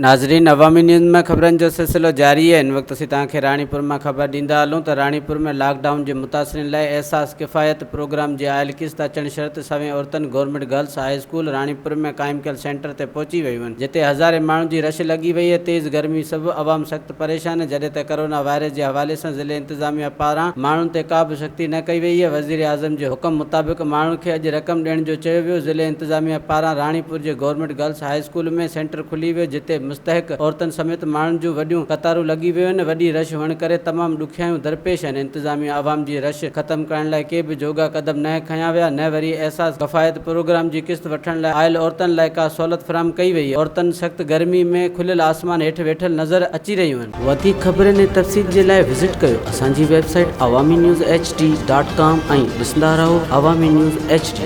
ناظرين عوامي نيوز ۾ خبرن جو سلسلو جاري آهي هن وقت اسين توهان کي راڻيپور مان خبر ڏيندا هلون ته راڻيپور ۾ لاڪ ڊائون جي متاثرين لاء احساس ڪفايت پروگرام جي آيل قسط اچڻ شرط سوين عورتن government girls high school Ranipur ۾ قائم ڪيل سينٽر تي پهچي ويون آهن جتي هزارين ماڻهن جي رش لڳي وئي آهي تيز گرمي سبب عوام سخت پريشان آهن جڏهن ته ڪرونا وائرس جي حوالي سان ضلعي انتظاميا پاران ماڻهن تي ڪا به سختي نه ڪئي وئي آهي وزيراعظم جي حڪم مطابق ماڻهن کي اڄ رقم ڏيڻ جو چيو ويو ضلعي انتظاميا پاران راڻيپور جي government girls high school ۾ centre کلي ويو جتي مستحق عورتن سميت ماڻهن جون وڏيون قطارون لڳي ويون آهن وڏي رش هئڻ ڪري تمام ڏکيائيون درپيش آهن انتظاميا عوام جي رش ختم ڪرڻ لاء ڪي به جوڳا قدم نه کنيا ويا نه وري احساس ڪفايت پروگرام جي قسط وٺڻ لاء آيل عورتن لاء ڪا سهولت فراهم ڪئي وئي عورتن سخت گرمي ۾ کليل آسمان هيٺ ويٺل نظر اچي رهيون آهن. وڌيڪ خبرن ۽ تفصيل جي لاء وزٽ ڪيو اسان جي website Awami news H D dot com ۽ ڏسندا رهو عوامي نيوز ايڇ ڊي.